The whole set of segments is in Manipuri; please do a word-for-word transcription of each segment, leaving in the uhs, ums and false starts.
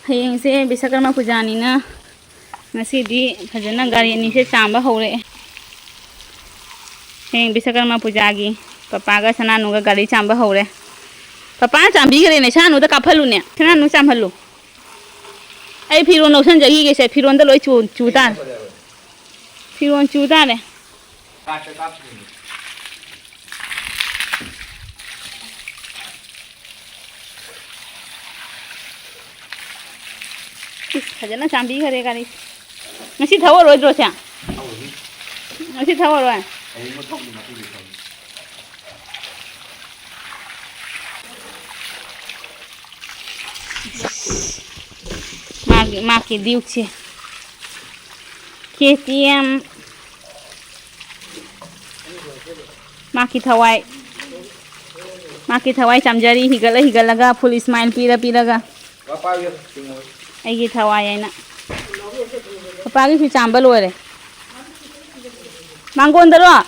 ꯍꯌꯦꯡꯁꯦ ꯕꯤꯁꯀꯔꯃ ꯄꯨꯖꯥꯅꯤꯅ ꯉꯁꯤꯗꯤ ꯐꯖꯅ ꯒꯥꯔꯤ ꯑꯅꯤꯁꯦ ꯆꯥꯝꯕ ꯍꯧꯔꯛꯑꯦ꯫ ꯍꯌꯦꯡ ꯕꯤꯁꯀꯔꯃ ꯄꯨꯖꯥꯒꯤ ꯄꯄꯥꯒ ꯁꯅꯥꯅꯨꯒ ꯒꯥꯔꯤ ꯆꯥꯝꯕ ꯍꯧꯔꯦ꯫ ꯄꯄꯥꯅ ꯆꯥꯝꯕꯤꯈ꯭ꯔꯦꯅꯦ, ꯁꯅꯥꯅꯨꯗ ꯀꯥꯞꯍꯜꯂꯨꯅꯦ, ꯁꯅꯥꯅꯨ ꯆꯥꯝꯍꯜꯂꯨ꯫ ꯑꯩ ꯐꯤꯔꯣꯟ ꯂꯧꯁꯟꯖꯈꯤꯒꯦꯁꯦ, ꯐꯤꯔꯣꯟꯗ ꯂꯣꯏ ꯆꯨ ꯆꯨ ꯇꯥꯔꯦ꯫ ꯐꯤꯔꯣꯟ ꯆꯨ ꯇꯥꯔꯦ꯫ ꯏꯁ, ꯐꯖꯅ ꯆꯥꯝꯕꯤꯈꯔꯦ ꯒꯥꯔꯤ꯫ ꯉꯁꯤ ꯊꯧꯔꯔꯣꯏꯗ꯭ꯔꯣ ꯁꯦ? ꯊꯧꯔꯅꯤ꯫ ꯉꯁꯤ ꯊꯧꯔꯔꯣꯏ? ꯍꯌꯦꯡ ꯃꯊꯧꯗꯤ ꯃꯊꯧꯗꯤ ꯊꯧꯅꯤ꯫ ꯃꯥꯒꯤ, ꯃꯥꯒꯤ ꯗ꯭ꯌꯨꯛꯁꯦ꯫ ꯀꯦ ꯇꯤ ꯑꯦꯝ꯫ ꯃꯥꯀꯤ ꯊꯋꯥꯏ, ꯃꯥꯀꯤ ꯊꯋꯥꯏ ꯆꯥꯝꯖꯔꯤ, ꯍꯤꯒꯠꯂ ꯍꯤꯒꯠꯂꯒ, full smile ꯄꯤꯔ ꯄꯤꯔꯒ꯫ ꯑꯩꯒꯤ ꯊꯋꯥꯏ ꯍꯥꯏꯅ꯫ ꯄꯄꯥꯒꯤꯁꯨ ꯆꯥꯝꯕ ꯂꯣꯏꯔꯦ꯫ ꯃꯥꯡꯒꯣꯟꯗꯔꯣ?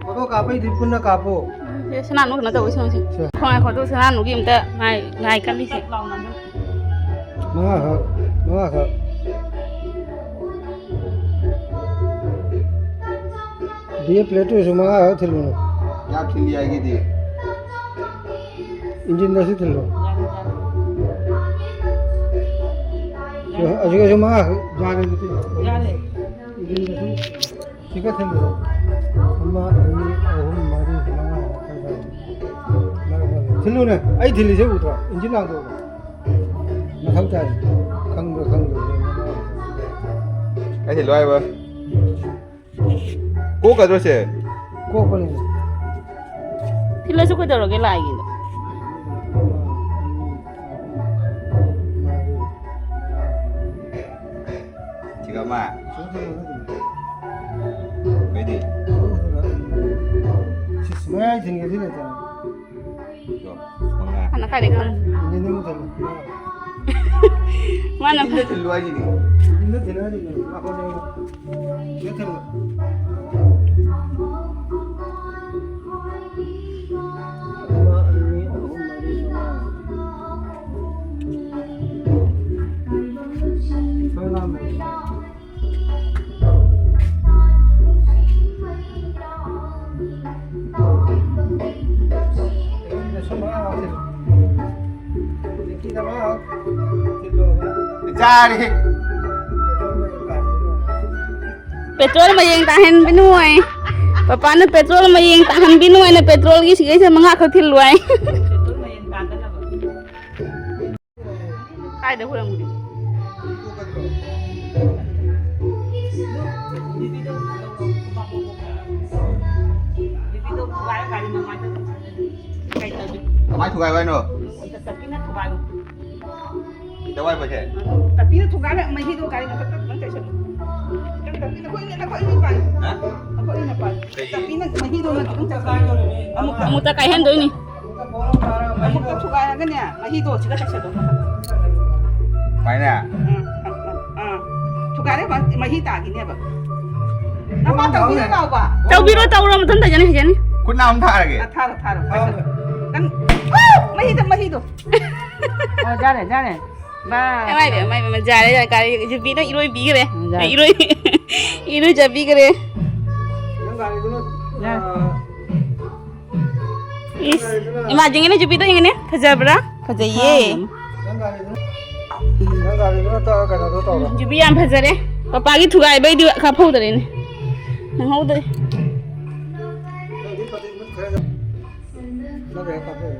ꯐꯣꯇꯣ ꯀꯥꯞꯄꯩꯗꯤ ꯄꯨꯟꯅ ꯀꯥꯞꯄꯣ꯫ ꯁꯦ, ꯁꯅꯥꯅꯨ ꯀꯩꯅꯣ ꯇꯧꯕꯩ ꯁꯦ꯫ ꯁꯦ꯫ ꯉꯥꯏꯈꯣ, ꯑꯗꯨ ꯁꯅꯥꯅꯨꯒꯤ ꯑꯝꯇ ꯃꯥꯏ ꯂꯥꯏ ꯀꯜꯂꯤꯁꯦ꯫ ꯃꯉꯥꯈꯛ, ꯃꯉꯥꯈꯛ꯫ B A ꯄ꯭ꯂꯦꯠꯇꯨꯁꯨ ꯃꯉꯥꯈꯛ ꯊꯤꯜꯂꯨꯅꯦ꯫ ꯀꯌꯥ ꯊꯤꯜꯂꯤ ꯍꯥꯏꯒꯦꯗꯤ? ꯏꯟꯖꯤꯟꯗꯁꯨ ꯊꯤꯜꯂꯣ꯫ ꯑꯁꯤꯒꯁꯨ ꯃꯉꯥꯈꯛ ꯌꯥꯔꯦ ꯑꯗꯨꯗꯤ꯫ ꯌꯥꯔꯦ꯫ ꯏꯟꯖꯤꯟꯗꯁꯨ ꯁꯤꯒ ꯊꯤꯜꯂꯣ꯫ ꯑꯃ, ꯑꯅꯤ, ꯑꯍꯨꯝ, ꯃꯔꯤ, ꯃꯉꯥ꯫ ꯊꯤꯜꯂꯨꯅꯦ꯫ ꯑꯩ ꯊꯤꯜꯂꯤꯁꯦ ꯎꯗ꯭ꯔꯣ? ꯏꯟꯖꯤꯟ ꯂꯥꯡꯗꯣꯛꯑꯣ꯫ ꯃꯊꯧ ꯇꯥꯏ꯫ ꯈꯪꯕ꯭ꯔꯥ ꯈꯪꯗꯕ꯭ꯔꯥ? ꯑꯩ ꯊꯤꯜꯂꯣ ꯍꯥꯏꯕ꯫ ꯀꯣꯛꯀꯗ꯭ꯔꯣ ꯁꯦ? ꯀꯣꯛꯄꯅꯤ꯫ ꯊꯤꯜꯂꯁꯨ ꯀꯩꯗꯧꯔꯒꯦ ꯂꯥꯏꯒꯤꯅꯣ? ꯁꯤꯒ ꯑꯃ꯫ ꯀꯩꯗꯤ? ꯁꯤꯁ, ꯃꯌꯥꯏ ꯊꯤꯟꯒꯦ ꯊꯤꯜꯂꯦ ꯇꯥꯔꯦ꯫ ꯃꯉꯥ꯫ ꯍꯥꯟꯅ ꯀꯥꯏꯗꯩ ꯈꯪ-? ꯃꯥꯅ ꯏꯟꯗ ꯊꯤꯜꯂꯨ ꯍꯥꯏꯁꯤꯗꯤ꯫ ꯏꯟꯗ ꯊꯤꯜꯂꯨ ꯍꯥꯏꯁꯤꯗꯤ꯫ ꯃꯈꯣꯟ ꯌꯥꯎꯅ꯫ ꯏꯟꯗ ꯊꯤꯜꯂꯨ꯫ ꯑꯃ, ꯑꯅꯤ, ꯑꯍꯨꯝ, ꯃꯔꯤ, ꯃꯉꯥ꯫ ꯁꯣꯏ ꯂꯥꯝꯃꯦ꯫ ꯆꯥꯔꯦ꯫ ꯄꯦꯇ꯭ꯔꯣꯜ ꯃꯌꯦꯡ ꯇꯥꯍꯟꯕꯤꯅꯨ ꯍꯥꯏ꯫ ꯄꯄꯥꯅ ꯄꯦꯇ꯭ꯔꯣꯜ ꯃꯌꯦꯡ ꯇꯥꯍꯟꯕꯤꯅꯨ ꯍꯥꯏꯅ ꯄꯦꯇ꯭ꯔꯣꯜꯒꯤ ꯁꯤꯒꯩꯁꯦ ꯃꯉꯥ ꯈꯛ ꯊꯤꯜꯂꯨ ꯍꯥꯏ꯫ ꯀꯥꯏꯗ ꯍꯨꯔꯝꯒꯦ? ꯀꯃꯥꯏ ꯊꯨꯒꯥꯏꯕ ꯍꯥꯏꯅꯣ? ꯇꯞꯄꯤꯅ ꯊꯨꯒꯥꯏꯕ ꯃꯍꯤꯗꯣ ꯒꯥꯔꯤ ꯃꯊꯛꯇ ꯈꯤꯇꯪ ꯆꯥꯏꯁꯜꯂꯨ꯫ ꯈꯤꯇꯪ ꯇꯞꯄꯤꯅ, ꯑꯩꯈꯣꯏ ꯏꯅꯦ, ꯑꯩꯈꯣꯏ ꯏꯅꯦ ꯄꯥꯏ꯫ ꯍꯥ? ꯑꯩꯈꯣꯏ ꯏꯅꯦ ꯄꯥꯏ꯫ ꯀꯩꯒꯤ? ꯇꯞꯄꯤꯅ ꯃꯍꯤꯗꯣ ꯈꯤꯇꯪ ꯆꯥꯏꯁꯜꯂꯨ꯫ ꯑꯃꯨꯛꯇ꯫ ꯑꯃꯨꯛꯇ ꯀꯥꯏꯍꯟꯗꯣꯏꯅꯤ꯫ ꯑꯃꯨꯛꯇ ꯊꯨꯒꯥꯏꯔꯒꯅꯦ, ꯃꯍꯤꯗꯣ ꯁꯤꯗ ꯆꯥꯏꯁꯜꯂꯣ꯫ ꯁꯨꯃꯥꯏꯅ? ꯑꯥ, ꯑꯥ, ꯑꯥ꯫ ꯊꯨꯒꯥꯏꯔꯦ, ꯃꯍꯤ ꯇꯥꯈꯤꯅꯦꯕ꯫ ꯅꯄꯥ ꯇꯧꯕꯤꯔꯣ ꯂꯥꯎꯕ꯫ ꯇꯧꯕꯤꯔꯣ, ꯇꯧꯔꯣ, ꯃꯊꯟ ꯇꯧꯖꯅꯤ, ꯍꯩꯖꯅꯤ꯫ ꯈꯨꯠꯅ ꯑꯃ ꯊꯥꯔꯒꯦ꯫ ꯑꯥ, ꯊꯥꯔꯣ, ꯊꯥꯔꯣ, ꯄꯥꯏꯁꯜꯂꯣ꯫ ꯅꯪ, ꯑꯥ! ꯃꯍꯤꯗꯣ, ꯃꯍꯤꯗꯣ꯫ ꯑꯣ, ꯌꯥꯔꯦ, ꯌꯥꯔꯦ꯫ ꯕꯥꯏ꯫ ꯏꯃꯥꯏ ꯄꯦꯝꯃ, ꯏꯃꯥꯏ ꯄꯦꯝꯃ, ꯌꯥꯔꯦ, ꯌꯥꯔꯦ, ꯀꯥꯔꯤ, ꯌꯨꯕꯤꯅ ꯏꯔꯣꯏꯕꯤꯈ꯭ꯔꯦ꯫ ꯎꯝ, ꯌꯥꯔꯦ꯫ ꯏꯔꯣꯏ-, ꯏꯔꯨꯖꯕꯤꯈ꯭ꯔꯦ꯫ ꯅꯪ ꯒꯥꯔꯤꯗꯨꯅ, ꯌꯥꯔꯦ꯫ ꯑꯥ, ꯏꯁ, ꯏꯃꯥ, ꯌꯦꯡꯉꯦꯅꯦ, ꯌꯨꯕꯤꯗꯣ ꯌꯦꯡꯉꯦꯅꯦ꯫ ꯐꯖꯕ꯭ꯔꯥ? ꯐꯖꯩꯌꯦ꯫ ꯅꯪ ꯒꯥꯔꯤꯗꯨꯅ, ꯅꯪ ꯒꯥꯔꯤꯗꯨꯅ ꯇ-, ꯀꯩꯅꯣꯗꯣ ꯇꯧꯔꯣ꯫ ꯌꯨꯕꯤ ꯌꯥꯝ ꯐꯖꯔꯦ꯫ ꯄꯄꯥꯒꯤ ꯊꯨꯒꯥꯏꯕꯩꯗꯤ ꯀꯥꯞꯍꯧꯗꯔꯦꯅꯦ꯫ ꯅꯪꯍꯧꯗꯔꯦ꯫ ꯅꯪꯗꯤ ꯐꯖꯩ, ꯈꯔ ꯅꯪ ꯀꯩꯅꯣ ꯀꯥꯞꯄꯛꯑꯣ꯫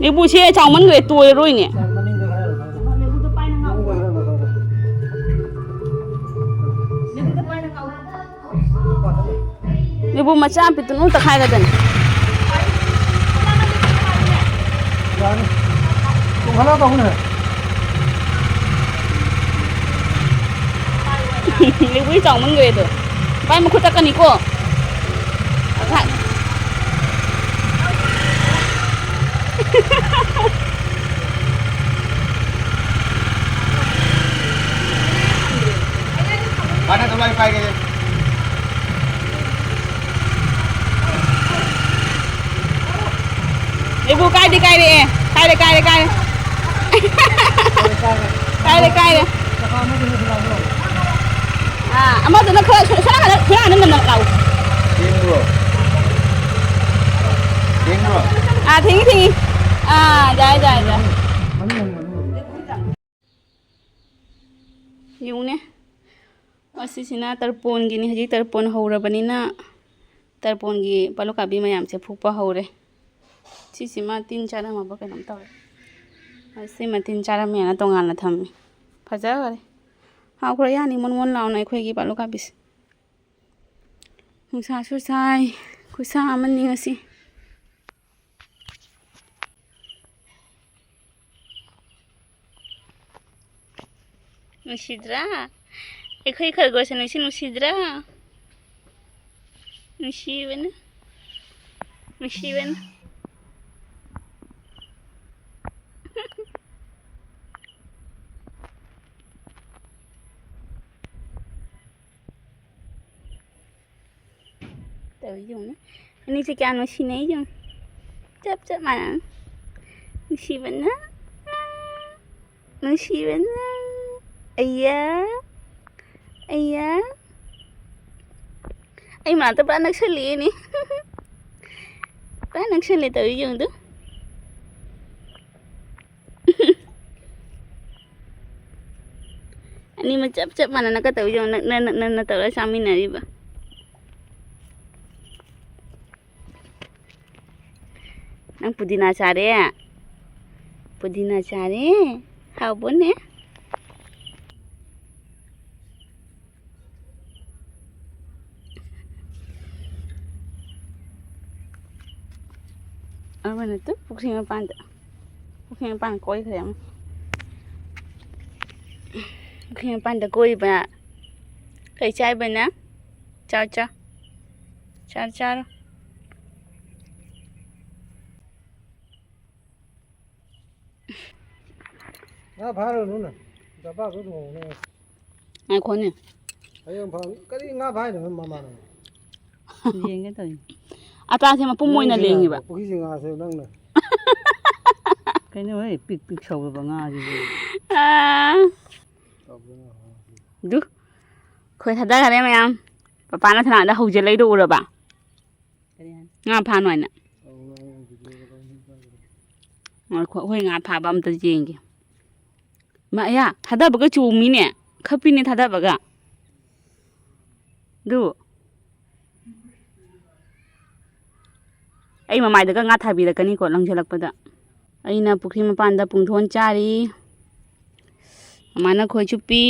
ꯂꯦꯕꯨꯁꯦ ꯆꯥꯎꯃꯟꯈ꯭ꯔꯦ, ꯇꯣꯏꯔꯔꯣꯏꯅꯦ꯫ ꯃꯅꯤꯡꯗ ꯈꯔ ꯂꯧꯊꯧꯔꯣ꯫ ꯃꯅꯤꯡꯗ ꯈꯔ ꯂꯧꯊꯧꯔꯣ꯫ ꯂꯦꯕꯨ ꯃꯆꯥ ꯄꯤꯛꯇꯨꯅꯨ ꯇꯛꯈꯥꯏꯒꯗꯅꯤ꯫ ꯌꯥꯅꯤ꯫ ꯇꯣꯡꯈꯠꯂ ꯇꯧꯕꯅꯦ꯫ ꯂꯦꯕꯨꯗꯤ ꯆꯥꯎꯃꯟꯈ꯭ꯔꯦ ꯑꯗꯣ꯫ ꯚꯥꯏ, ꯃꯈꯨꯠ ꯇꯠꯀꯅꯤꯀꯣ꯫ ꯑꯈꯥꯏ-, ꯏꯕꯨ ꯀꯥꯏꯗꯦ, ꯀꯥꯏꯔꯛꯑꯦ꯫ ꯀꯥꯏꯔꯦ, ꯀꯥꯏꯔꯦ, ꯀꯥꯏꯔꯦ꯫ ꯀꯥꯏꯔꯦ, ꯀꯥꯏꯔꯦ꯫ ꯑꯥ, ꯑꯃꯗꯨꯅ ꯈꯔ ꯁꯣ-, ꯁꯣꯝ ꯅꯥꯀꯟꯗ, ꯁꯣꯝ ꯅꯥꯀꯟꯗ ꯅꯝ ꯅꯝ ꯂꯥꯛꯎ꯫ ꯊꯦꯡꯕ꯭ꯔꯣ? ꯊꯦꯡꯕ꯭ꯔꯣ? ꯑꯥ, ꯊꯦꯡꯉꯤ, ꯊꯦꯡꯉꯤ꯫ ꯑꯥ, ꯌꯥꯏ, ꯌꯥꯏ, ꯌꯥꯏ꯫ ꯌꯦꯡꯉꯨꯅꯦ꯫ ꯑꯁꯤꯁꯤꯅ ꯇꯔꯄꯣꯟꯒꯤꯅꯤ꯫ ꯍꯧꯖꯤꯛ ꯇꯔꯄꯣꯟ ꯍꯧꯔꯕꯅꯤꯅ ꯇꯔꯄꯣꯟꯒꯤ ꯄꯥꯂꯨꯀꯥꯕꯤ ꯃꯌꯥꯝꯁꯦ ꯐꯨꯛꯄ ꯍꯧꯔꯦ꯫ ꯁꯤꯁꯤꯃ ꯇꯤꯟ ꯆꯥꯔꯝꯃꯕ ꯀꯩꯅꯣꯝ ꯇꯧꯔꯦ꯫ ꯁꯤꯃ ꯇꯤꯟ ꯆꯥꯔꯝꯃꯦꯅ ꯇꯣꯉꯥꯟꯅ ꯊꯝꯃꯤ꯫ ꯐꯖꯈꯔꯦ꯫ ꯍꯥꯎꯈ꯭ꯔ ꯌꯥꯅꯤ ꯃꯣꯟ ꯃꯣꯟ ꯂꯥꯎꯅ ꯑꯩꯈꯣꯏꯒꯤ ꯄꯥꯂꯨꯀꯥꯕꯤꯁꯦ꯫ ꯅꯨꯡꯁꯥꯁꯨ ꯁꯥꯏ꯫ ꯈꯨꯠꯁꯥ ꯑꯃꯅꯤ ꯉꯁꯤ꯫ ꯅꯨꯡꯁꯤꯗ꯭ꯔꯥ? ꯑꯩꯈꯣꯏ ꯈꯔꯒꯣꯁꯦ ꯅꯨꯡꯁꯤ ꯅꯨꯡꯁꯤꯗ꯭ꯔꯥ? ꯅꯨꯡꯁꯤꯕꯅ, ꯅꯨꯡꯁꯤꯕꯅ꯫ ꯇꯧꯔꯤ ꯌꯦꯡꯉꯨꯅꯦ꯫ ꯑꯅꯤꯁꯦ ꯀꯌꯥ ꯅꯨꯡꯁꯤꯅꯩ ꯌꯦꯡꯉꯨ꯫ ꯆꯞ ꯆꯞ ꯃꯥꯟꯅꯅ꯫ ꯅꯨꯡꯁꯤꯕꯅ꯫ ꯅꯨꯡꯁꯤꯕꯅ꯫ ꯑꯩꯌꯥ꯫ ꯑꯩꯌꯥ꯫ ꯑꯩ ꯃꯅꯥꯛꯇ ꯄꯨꯔꯥ ꯅꯛꯁꯜꯂꯛꯑꯦꯅꯦ꯫ ꯄꯨꯔꯥ ꯅꯛꯁꯜꯂꯦ ꯇꯧꯔꯤ ꯌꯦꯡꯉꯨꯗꯨ꯫ ꯑꯅꯤꯃꯛ ꯆꯞ ꯆꯞ ꯃꯥꯟꯅꯅ ꯀ ꯇꯧ ꯌꯦꯡꯉꯨ, ꯅꯛꯅ ꯅꯛꯅꯅ ꯇꯧꯔ ꯆꯥꯃꯤꯟꯅꯔꯤꯕ꯫ ꯅꯪ ꯄꯨꯗꯤꯅꯥ ꯆꯥꯔꯦ? ꯄꯨꯗꯤꯅꯥ ꯆꯥꯔꯦ? ꯍꯥꯎꯕꯅꯦ? ꯑꯃꯅ ꯇꯨ ꯄꯨꯈ꯭ꯔꯤ ꯃꯄꯥꯟꯗ, ꯄꯨꯈ꯭ꯔꯤ ꯃꯄꯥꯟ ꯀꯣꯏꯈ꯭ꯔꯦ ꯑꯃ꯫ ꯄꯨꯈ꯭ꯔꯤ ꯃꯄꯥꯟꯗ ꯀꯣꯏꯕ꯫ ꯀꯩ ꯆꯥꯏꯕ ꯅꯪ? ꯆꯥꯎ, ꯆꯥꯎ꯫ ꯆꯥꯔꯣ, ꯆꯥꯔꯣ꯫ ꯉꯥ ꯐꯥꯔꯨꯅꯨꯅ꯫ ꯆꯄꯥꯛꯁꯨ ꯊꯣꯡꯉꯨꯅꯦ꯫ ꯉꯥꯏꯈꯣꯅꯦ꯫ ꯍꯌꯦꯡ ꯐꯥꯎ ꯀꯔꯤ ꯉꯥ ꯐꯥꯏꯅꯣ ꯃꯃꯥꯅ? ꯌꯦꯡꯒꯦ ꯇꯧꯔꯤꯅꯦ꯫ ꯑꯆꯥꯁꯦ ꯃꯄꯨꯝ ꯑꯣꯏꯅ ꯅꯪꯒꯤ ꯂꯦꯡꯉꯤꯕ꯫ ꯉꯥꯁꯦ ꯄꯨꯈ꯭ꯔꯤꯒꯤ ꯉꯥꯁꯦ ꯅꯪꯅ꯫ ꯀꯩꯅꯣ ꯍꯦ, ꯄꯤꯛ ꯄꯤꯛ ꯁꯧꯔꯕ ꯉꯥꯁꯤꯕꯨ꯫ ꯑꯥ꯫ ꯑꯗꯨ, ꯈꯣꯏ ꯊꯥꯗꯈꯔꯦ ꯃꯌꯥꯝ꯫ ꯄꯄꯥꯅ ꯊꯅꯥꯗ ꯍꯧꯖꯤꯜꯂꯛꯏꯗꯣ ꯎꯔꯕ? ꯀꯔꯤ ꯍꯥꯏꯅꯣ? ꯉꯥ ꯐꯥꯅꯨ ꯍꯥꯏꯅ꯫ ꯉꯥꯏꯈꯣ, ꯑꯩꯈꯣꯏ ꯉꯥ ꯐꯥꯕ ꯑꯝꯇ ꯌꯦꯡꯒꯦ꯫ ꯃꯥ, ꯑꯌꯥ, ꯊꯥꯗꯕꯒ ꯆꯣꯡꯉꯤꯅꯦ꯫ ꯈꯞꯄꯤꯅꯦ ꯊꯥꯗꯕꯒ꯫ ꯑꯗꯨ꯫ ꯑꯩ ꯃꯃꯥꯏꯗꯒ ꯉꯥ ꯊꯥꯕꯤꯔꯛꯀꯅꯤꯀꯣ ꯂꯪꯁꯤꯜꯂꯛꯄꯗ꯫ ꯑꯩꯅ ꯄꯨꯈ꯭ꯔꯤ ꯃꯄꯥꯟꯗ ꯄꯨꯡꯊꯣꯟ ꯆꯥꯔꯤ꯫ ꯃꯃꯥꯅ ꯈꯣꯏ ꯆꯨꯞꯄꯤ꯫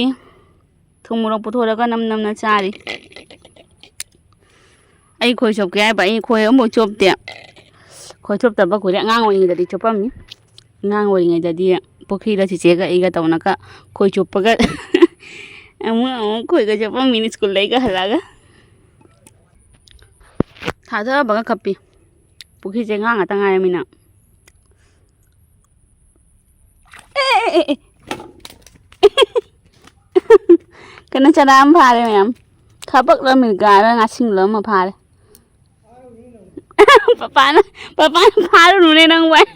ꯊꯨꯝ ꯃꯣꯔꯣꯛ ꯄꯨꯊꯣꯔꯒ ꯅꯝ ꯅꯝꯅ ꯆꯥꯔꯤ꯫ ꯑꯩ ꯈꯣꯏ ꯆꯣꯞꯀꯦ ꯍꯥꯏꯕ, ꯑꯩ ꯈꯣꯏ ꯑꯃꯨꯛ ꯆꯣꯞꯇꯦ꯫ ꯈꯣꯏ ꯆꯣꯞꯇꯕ ꯀꯨꯏꯔꯦ, ꯑꯉꯥꯡ ꯑꯣꯏꯔꯤꯉꯩꯗꯗꯤ ꯆꯣꯞꯄꯝꯃꯤ꯫ ꯑꯉꯥꯡ ꯑꯣꯏꯔꯤꯉꯩꯗꯗꯤ ꯄꯨꯈ꯭ꯔꯤꯗ ꯆꯤꯆꯦꯒ ꯑꯩꯒ ꯇꯧꯅꯒ ꯈꯣꯏ ꯆꯣꯞꯄꯒ ꯑꯃꯨꯛ ꯑꯃꯨꯛ ꯈꯣꯏꯒ ꯆꯣꯞꯄꯝꯃꯤꯅꯤ ꯁ꯭ꯀꯨꯜꯗꯩꯒ ꯍꯜꯂꯛꯑꯒ꯫ ꯊꯥꯗꯕꯒ ꯈꯞꯄꯤ꯫ ꯄꯨꯈ꯭ꯔꯤꯁꯦ ꯉꯥ ꯉꯥꯛꯇ ꯉꯥꯏꯔꯃꯤꯅ꯫ ꯑꯦ, ꯑꯦ, ꯑꯦ, ꯑꯦ꯫ ꯀꯩꯅꯣ ꯆꯔꯥ ꯑꯃ ꯐꯥꯔꯦ ꯃꯌꯥꯝ꯫ ꯈꯥꯕꯛꯂ ꯃꯤꯔꯒꯥꯔ ꯉꯥꯁꯤꯡꯂ ꯑꯃ ꯐꯥꯔꯦ꯫ ꯄꯄꯥꯅ, ꯄꯄꯥꯅ ꯐꯥꯔꯨꯅꯨꯅꯦ ꯅꯪ ꯋꯥꯏ꯫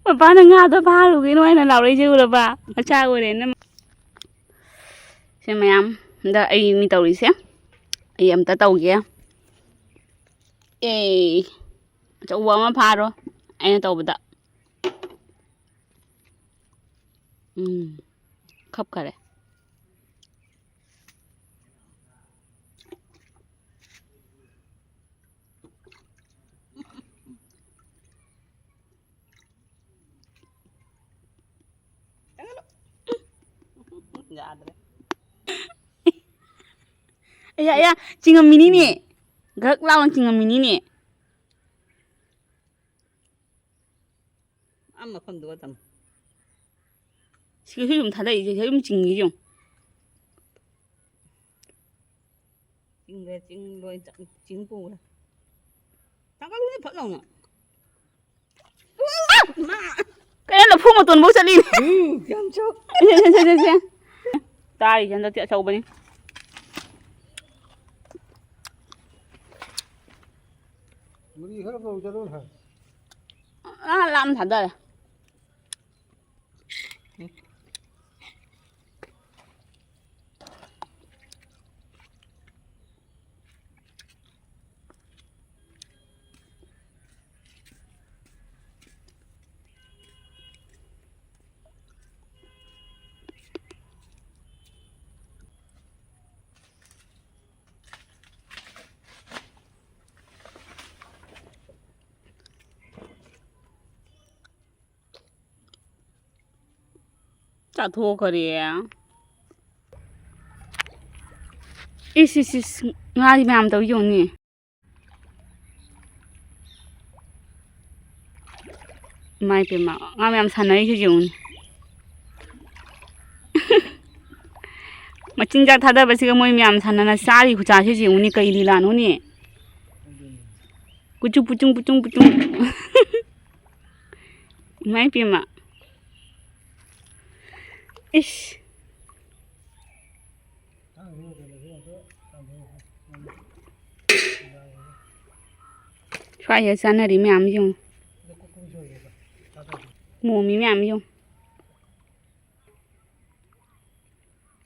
ꯄꯄꯥꯅ ꯉꯥꯗꯣ ꯐꯥꯔꯨꯒꯦꯅ ꯍꯥꯏꯅ ꯂꯥꯎꯔꯛꯏꯁꯦ ꯎꯔꯕ? ꯃꯆꯥ ꯑꯣꯏꯔꯦꯅ꯫ ꯁꯦ ꯃꯌꯥꯝ, ꯍꯟꯗꯛ ꯑꯩ ꯃꯤ ꯇꯧꯔꯤꯁꯦ꯫ ꯑꯩ ꯑꯝꯇ ꯇꯧꯒꯦ꯫ ꯑꯦ, ꯑꯆꯧꯕ ꯑꯃ ꯐꯥꯔꯣ ꯑꯩꯅ ꯇꯧꯕꯗ꯫ ꯎꯝ, ꯈꯞꯈꯔꯦ꯫ ꯌꯥꯗ꯭ꯔꯦ꯫ ꯑꯌꯥ, ꯑꯌꯥ, ꯆꯤꯡꯉꯝꯃꯤꯅꯤꯅꯦ꯫ ꯒꯛ ꯂꯥꯎꯅ ꯆꯤꯡꯉꯝꯃꯤꯅꯤꯅꯦ꯫ ꯑꯥ ꯃꯐꯝꯗꯨꯒ ꯇꯝ꯫ ꯁꯤꯒ ꯁꯤ ꯑꯗꯨꯝ ꯊꯥꯗꯩꯁꯦ, ꯁꯤ ꯑꯗꯨꯝ ꯆꯤꯡꯉꯤ ꯌꯦꯡꯉꯨ꯫ ꯆꯤꯡꯈ꯭ꯔꯦ, ꯆꯤꯡ ꯂꯣꯏ ꯆ-, ꯆꯤꯡ ꯄꯨꯈ꯭ꯔꯦ꯫ ꯊꯥꯡꯒꯠꯂꯨꯅꯦ ꯐꯠ ꯂꯥꯎꯅ꯫ ꯀꯩꯅꯣ ꯂꯐꯨ ꯃꯇꯣꯟꯐꯧ ꯆꯠꯂꯤꯅꯦ꯫ ꯎꯝ, ꯌꯥꯝ ꯆꯥꯎ-, ꯁꯦ, ꯁꯦ, ꯁꯦ, ꯁꯦ, ꯁꯦ꯫ ꯆꯥꯔꯤꯁꯦ ꯍꯟꯗꯛꯇꯤ ꯑꯆꯧꯕꯅꯤ꯫ ꯃꯨꯔꯤ ꯈꯔ ꯄꯨꯔꯛꯎ ꯆꯠꯂꯣ ꯍꯥꯏ꯫ ꯑꯥ, ꯂꯥꯝ ꯊꯥꯗꯔꯦ꯫ ꯆꯥꯊꯣꯛꯈꯔꯦ꯫ ꯏꯁ, ꯏꯁ, ꯏꯁ, ꯉꯥꯗꯤ ꯃꯌꯥꯝ ꯇꯧ ꯌꯦꯡꯉꯨꯅꯦ꯫ ꯏꯃꯥꯏ ꯄꯦꯝꯃ, ꯉꯥ ꯃꯌꯥꯝ ꯁꯥꯟꯅꯔꯤꯁꯦ ꯌꯦꯡꯉꯨꯅꯦ꯫ ꯃꯆꯤꯟꯖꯥꯛ ꯊꯥꯗꯕꯁꯤꯒ ꯃꯣꯏ ꯃꯌꯥꯝ ꯁꯥꯟꯅꯅ ꯆꯥꯔꯤ ꯈꯨꯆꯥꯁꯦ ꯌꯦꯡꯉꯨꯅꯦ, ꯀꯩ ꯂꯤꯂꯥꯅꯣꯅꯦ? ꯀꯨꯆꯨ ꯄꯨꯆꯨꯡ ꯄꯨꯆꯨꯡ ꯄꯨꯆꯨꯡ꯫ ꯏꯃꯥꯏ ꯄꯦꯝꯃ꯫ ꯏꯁ꯫ ꯁ꯭ꯋꯥꯏꯗ ꯆꯥꯅꯔꯤ ꯃꯌꯥꯝ ꯌꯦꯡꯉꯨ꯫ ꯃꯣꯃꯤ ꯃꯌꯥꯝ ꯌꯦꯡꯉꯨ꯫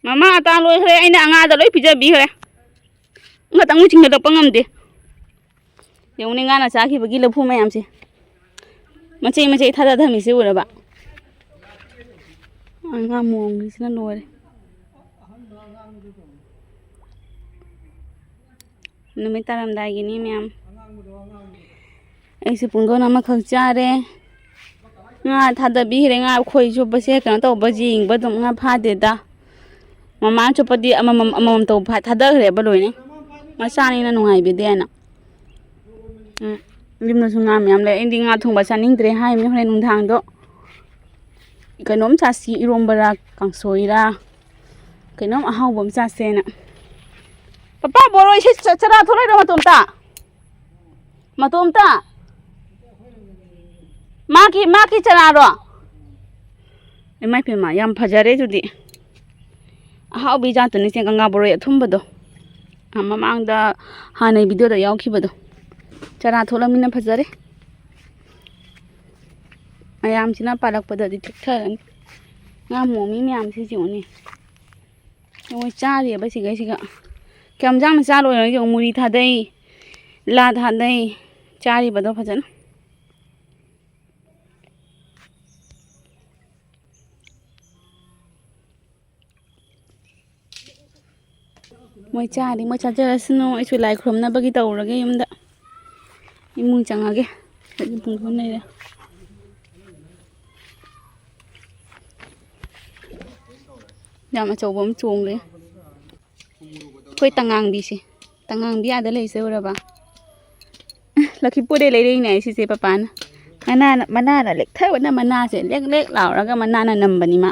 ꯃꯃꯥ, ꯑꯇꯥ ꯂꯣꯏꯈ꯭ꯔꯦ, ꯑꯩꯅ ꯑꯉꯥꯡꯗ ꯂꯣꯏ ꯄꯤꯖꯕꯤꯈ꯭ꯔꯦ꯫ ꯑꯃꯇꯪꯕꯨ ꯆꯤꯡꯈꯠꯂꯛꯄ ꯉꯝꯗꯦ꯫ ꯌꯦꯡꯉꯨꯅꯦ, ꯉꯥꯅ ꯆꯥꯈꯤꯕꯒꯤ ꯂꯐꯨ ꯃꯌꯥꯝꯁꯦ꯫ ꯃꯆꯩ ꯃꯆꯩ ꯊꯥꯗ ꯊꯝꯃꯤꯁꯦ ꯎꯔꯕ? ꯉꯥ ꯃꯣꯡꯒꯤꯁꯤꯅ ꯂꯣꯏꯔꯦ꯫ ꯅꯨꯃꯤꯠ ꯇꯥꯔꯝꯗꯥꯏꯒꯤꯅꯤ ꯃꯌꯥꯝ꯫ ꯑꯩꯁꯨ ꯄꯨꯡꯗꯣꯟ ꯑꯃꯈꯛ ꯆꯥꯔꯦ꯫ ꯉꯥ ꯊꯥꯗꯕꯤꯈ꯭ꯔꯦ꯫ ꯉꯥ ꯈꯣꯏ ꯆꯣꯞꯄꯁꯦ ꯀꯩꯅꯣ ꯇꯧꯕ, ꯌꯦꯡꯕ ꯑꯗꯨꯝ ꯉꯥ ꯐꯥꯗꯦꯗ꯫ ꯃꯃꯥꯅ ꯆꯣꯞꯄꯗꯤ ꯑꯃꯃꯝ ꯑꯃꯃꯝ ꯇꯧ ꯐꯥ-, ꯊꯥꯗꯈ꯭ꯔꯦꯕ ꯂꯣꯏꯅ꯫ ꯃꯆꯥꯅꯤꯅ ꯅꯨꯡꯉꯥꯏꯕꯤꯗꯦꯅ꯫ ꯎꯝ, ꯌꯨꯝꯗꯁꯨ ꯉꯥ ꯃꯌꯥꯝ ꯂꯩ꯫ ꯑꯩꯗꯤ ꯉꯥ ꯊꯣꯡꯕ ꯆꯥꯅꯤꯡꯗ꯭ꯔꯦ ꯍꯥꯏꯃꯤ ꯍꯣꯔꯦꯟ ꯅꯨꯡꯗꯥꯡꯗꯣ꯫ ꯀꯩꯅꯣꯝ ꯆꯥꯁꯤ, ꯏꯔꯣꯝꯕꯔꯥ, ꯀꯥꯡꯁꯣꯏꯔꯥ, ꯀꯩꯅꯣꯝ ꯑꯍꯥꯎꯕ ꯑꯃ ꯆꯥꯁꯦꯅ꯫ ꯄꯄꯥ, ꯕꯣꯔꯣꯏꯁꯦ ꯆ-, ꯆꯔꯥ ꯊꯣꯛꯂꯛꯏꯔꯣ ꯃꯇꯣꯝꯇ? ꯃꯇꯣꯝꯇ? ꯃꯥꯒꯤ, ꯃꯥꯒꯤ ꯆꯔꯥꯔꯣ? ꯏꯃꯥꯏ ꯄꯦꯝꯃ, ꯌꯥꯝ ꯐꯖꯔꯦ ꯑꯗꯨꯗꯤ꯫ ꯑꯍꯥꯎꯕꯤ ꯖꯥꯠꯇꯨꯅꯤꯁꯦ, ꯒꯪꯒꯥ ꯕꯣꯔꯣꯏ ꯑꯊꯨꯝꯕꯗꯣ꯫ ꯑ, ꯃꯃꯥꯡꯗ ꯍꯥꯟꯅꯩ ꯚꯤꯗꯤꯑꯣꯗ ꯌꯥꯎꯈꯤꯕꯗꯣ꯫ ꯆꯔꯥ ꯊꯣꯛꯂꯝꯅꯤꯅ ꯐꯖꯔꯦ꯫ ꯃꯌꯥꯝꯁꯤꯅ ꯄꯥꯜꯂꯛꯄꯗꯗꯤ ꯆꯤꯛꯊꯔꯅꯤ꯫ ꯉꯥ ꯃꯣꯃꯤ ꯃꯌꯥꯝꯁꯤ ꯌꯦꯡꯉꯨꯅꯦ꯫ ꯃꯣꯏ ꯆꯥꯔꯤꯑꯕ ꯁꯤꯈꯩꯁꯤꯒ꯫ ꯀꯌꯥꯝ ꯌꯥꯝꯅ ꯆꯥ ꯂꯣꯏꯔꯒ ꯌꯦꯡꯉꯨ, ꯃꯨꯔꯤ ꯊꯥꯗꯩ, ꯂꯥ ꯊꯥꯗꯩ, ꯆꯥꯔꯤꯕꯗꯣ ꯐꯖꯅ꯫ ꯃꯣꯏ ꯆꯥꯔꯤ, ꯃꯣꯏ ꯆꯥꯖꯔꯁꯅꯨ꯫ ꯑꯩꯁꯨ ꯂꯥꯏ ꯈꯨꯔꯨꯝꯅꯕꯒꯤ ꯇꯧꯔꯒꯦ ꯌꯨꯝꯗ꯫ ꯏꯃꯨꯡ ꯆꯪꯉꯒꯦ꯫ ꯑꯩꯗꯤ ꯄꯨꯡ ꯀꯨꯟ ꯂꯩꯔꯦ꯫ ꯌꯥꯝ ꯑꯆꯧꯕ ꯑꯃ ꯆꯣꯡꯈ꯭ꯔꯦ꯫ ꯑꯩꯈꯣꯏ ꯇꯉꯥꯡꯕꯤꯁꯦ꯫ ꯇꯉꯥꯡꯕꯤ ꯑꯥꯗ ꯂꯩꯁꯦ ꯎꯔꯕ? ꯂꯛꯈꯤꯄꯨꯔꯗꯩ ꯂꯩꯔꯛꯏꯅꯦ ꯁꯤꯁꯦ ꯄꯄꯥꯅ꯫ ꯃꯅꯥꯅ, ꯃꯅꯥꯅ ꯂꯦꯛꯊꯕꯅ ꯃꯅꯥꯁꯦ ꯂꯦꯛ ꯂꯦꯛ ꯂꯥꯎꯔꯒ ꯃꯅꯥꯅ ꯅꯝꯕꯅꯤ ꯃꯥ꯫